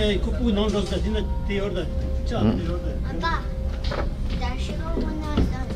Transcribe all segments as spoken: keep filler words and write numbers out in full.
ཁོ་སྤུ་གུ་ནང་འགྲོ་ས་དེ་ན་དེ་ཡོད་ད། ལྕགས་དེ་ཡོད་ད། ཨ་ཕ། ད་ཤི་རོ་མ་ན་ད།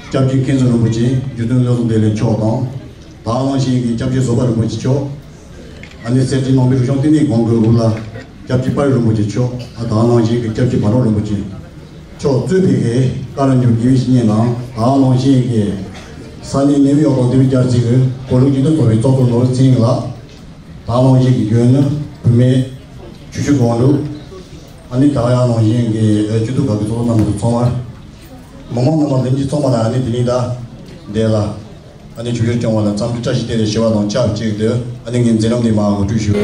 སྐྱབས་རྗེ་མཁན་ཟུར་རིན་པོ་ཆེ་འགྱུར་སྟོན་བློ་བཟང་བདེ་ལེགས་མཆོག་དང་། དག་སྣང་བཞིན་གྱི་སྐྱབས་རྗེ་བཟོད་པ་རིན་པོ་ཆེ་མཆོག་ཨ་ནི་གསེར་ཁྲི་ནང་པའི་རིག་གཞུང་བསྟི་གནས་སྒང་གི་དབུ་བླ་སྐྱབས་རྗེ་དཔའ་རིས་རིན་པོ་ཆེ་མཆོག་ཨ་དག་སྣང་བཞིན་གྱི་སྐྱབས་རྗེ་བར་ཀྲོང་རིན་པོ་ཆེ་མཆོག་གཙོས་པའི་གི་བཀའ་རབ་འབྱོར་དགེ་བའི་བཤེས་གཉེན་དང་། དག་སྣང་བཞིན་གྱི་ས་གནས་ནེའུ་ཡོག་དང་ལྡི་ལི་རྒྱ་རྩིས་ཀྱི་བོད་རིགས་སྤྱི་མཐུན་ཚོགས་པའི་ཚོགས་གཙོ་ནོར་བུ་ཚེ་རིང་ལགས། དག་སྣང་བཞིན་གྱི་གཞོན་ནུ་བུད་མེད་ཆུ་ཤུར་དགོང་དྲོ། ཨ་ནི་དག་ཡང་སྣང་བཞིན་གྱི་སྤྱི་འཐུས་ཁག་གི་ཚོགས་གཙོ་རྣམ་པ་ཚོ་ཚང་མར། མི་མང་རྣམ་པ་ལྷན་རྒྱས་ཚང་མ་ལ་ཨ་ནི་དེ་རིང་ད་འདི་ལ་ཨ་ནི་ཆོས་རྒྱལ་སྐྱོང་བ་ལ་འཚམས་འདྲི་བཀྲ་ཤིས་བདེ་ལེགས་ཞུ་བ་དང་ཆབས་ཅིག་ཏུ། ཨ་ནི་ངའི་མཛད་རིམ་འདི་མར་ངོ་སྤྲོད་ཞུ།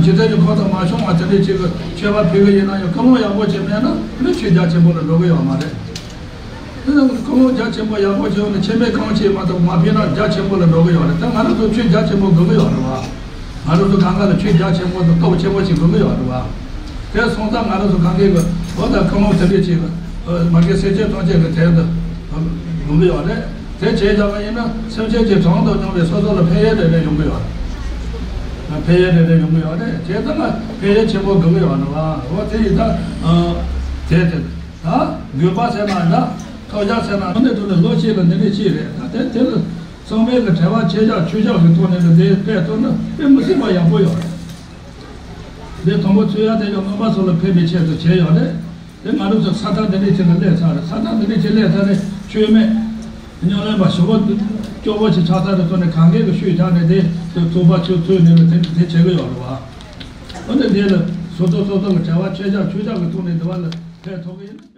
ཇི་ལྟར་གྱི་ཁོ་དང་མ་བྱུང་བ་དེ་འདྲའི་ཅིག་གི་མཆོད་པ་ཕུལ་གི་ཡིན་ན་ཡང་སྐུ་ངོ་ཡག་པོ་ཅིག་མེད་ན་ནི་ཆོས་རྒྱ་ཆེན་པོ་ལ་འགྲོ་གི་ཡོད་མ་རེད། དེ་ནི་སྐུ་ངོ་རྒྱ་ཆེན་པོ་ཡག་པོ་ཅིག་ཡོང་ནས་མཆོད་མེ་གང་ཅིག་མ་གཏོགས་མ་ཕུལ་ན་རྒྱ་ཆེན་པོ་ལ་འགྲོ་གི་ཡོད་རེད། ད་ང་རང་ཚོ་ཆོས་རྒྱ་ཆེན་པོ་དགོས་གི་ཡོད་རེད་བ། ང་རང་ཚོ་གང་ག་ལ་ཆོས་རྒྱ་ཆེན་པོ་དང་སྟོབས་ཆེན་པོ་ཅིག་དགོས་གི་ཡོད་རེད་བ། དེ་སོང་ཙང་ང་རང་ཚོ་གང་གའི་གི་འོ་ད་སྐུ་ངོ་དེ་འདྲས་ཅིག་མ་གི་སེར་སྐྱ་ཐམས་ཅད་ཀྱི་དོན་དུ་དགོས་གི་ཡོད་རེད། དེ་བྱས་བཞག་པ་ཡིན་ན་སེམས་ཅན་གྱི་གྲངས་དང་སྙོམས་པའི་སོ་སོ་ལ་ཕན་ཡོན་རེ་རེ་ཡོང་གི་ཡོད་རེད། ཕན་ཡོན་རེ་རེ་ཡོང་གི་ཡོད་རེད། བྱས་ཙང་ཕན་ཡོན་ཆེན་པོ་དགོས་གི་ཡོད་རེད་བ། འོ་དེ་ཡིན་ད་དེ་དེ། ད་དགོས་པ་ཟེར་ན་འདྲ། ཐོབ་བྱ་ཟེར་ན་འདི་ཐོག་ནས་ལོ་གཅིག་ལ་འདི་འདྲས་ཅིག་རེད། ད་དེ་དེ་ལ་ཚང་མས་ལ་བྲེལ་བ་ཆེ་བཞག་ཆུང་བཞག་གི་ཐོག་ནས་ལ་འདི་སྤེལ་ཐུབ་ན་དཔེ་མི་སྲིད་པ་ཡག་པོ་ཡོད་རེད། འདི་དང་པོ་ཚུད་ཡ་དེ་ཡང་སྔོན་མ་སོགས་ལ་ཕན་པའི་ཆེད་དུ་བྱས་ཡོད་རེད། དེ་ང་རང་ཚོ་ས་ཐག་འདི་འདྲས་ཅིག་ལ་སླེབས་ཚར་རེད། ས་ཐག་འདི་འདྲས་ཅིག་སླེབས་ཚར་ནས་ཆོས་མེད། ཉམས་ལེན་པ་ཞོགས་པ་སྐྱོ་པོ་ཞིག་ཆགས་ཚར་རེད། ཐོག་ནས་གང་གས་ཀྱི་ཤུགས་རྒྱག་ནས་དེ་ཚོགས་པ་ཆུ་ཚོད་ནས་ལ་དེ་དེ་བྱེད་ཀྱི་ཡོད་རེད་བ། འོ་ན་འདི་ལ་སོ་སོ་སོ་སོ་ལ་བྲེལ་བ་ཆེ་བཞག་ཆུང་བཞག་གི་ཐོག་ནས་འདི་བ་ལ་ཕེབས་ཐུབ་ཀྱི་ཡིན།